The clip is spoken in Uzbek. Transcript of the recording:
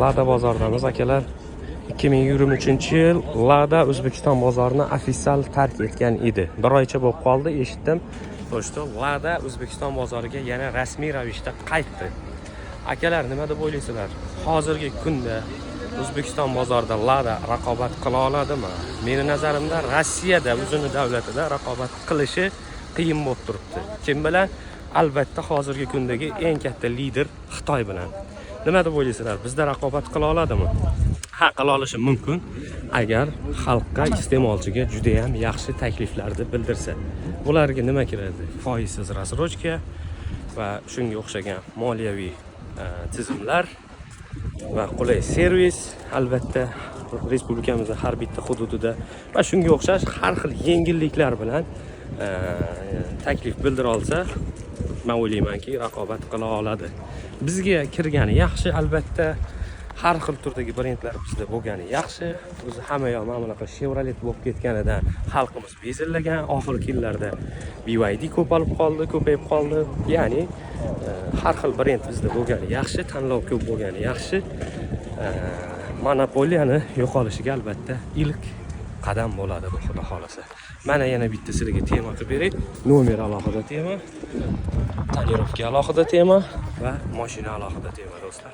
Lada bozoridamiz, akalar. 2023-yil Lada O'zbekiston bozorini ofitsial tark etgan edi. Bir oycha bo'lib qoldi, eshitdim. То что Lada O'zbekiston bozoriga yana rasmiy ravishda qaytdi. Akalar, nima deb o'ylaysizlar? Hozirgi kunda O'zbekiston bozorida Lada raqobat qila oladimi? Meni nazarimda, Rossiyada, o'zini davlatida raqobat qilishi qiyin bo'lib turibdi. Kim bilan? Albatta, hozirgi kundagi eng katta lider Xitoy bilan. Nima deb o'ylaysizlar? Bizda raqobat qila oladimi? Ha, qila olishi mumkin, agar xalqqa, iste'molchiga juda ham yaxshi takliflarni bildirsa. Bularga nima kiradi? Foizsiz рассрочка va shunga o'xshagan moliyaviy tizimlar va qulay servis, albatta, respublikamizning har bitta hududida va shunga o'xshash har xil yengilliklar bilan taklif bildira olsa, man o'ylaymanki, raqobat qila oladi. Bizga kirgani yaxshi, albatta, har xil turdagi brendlar bizda bo'lgani yaxshi. O'zi hamma yoq mana bunaqa Chevrolet bo'lib ketganidan xalqimiz bezillagan. Oxirgi yillarda BYD ko'payib qoldi, ko'payib qoldi. Ya'ni har xil brend bizda bo'lgani yaxshi, tanlov ko'p bo'lgani yaxshi. Monopoliyani yo'qolishiga, albatta, ilk qadam bo'ladi bu, xudo xohlasa. Mana, yana bitta sizlarga tema qilib beray. Nomer alohida tema, тонировка alohida tema va mashina alohida tema, do'stlar.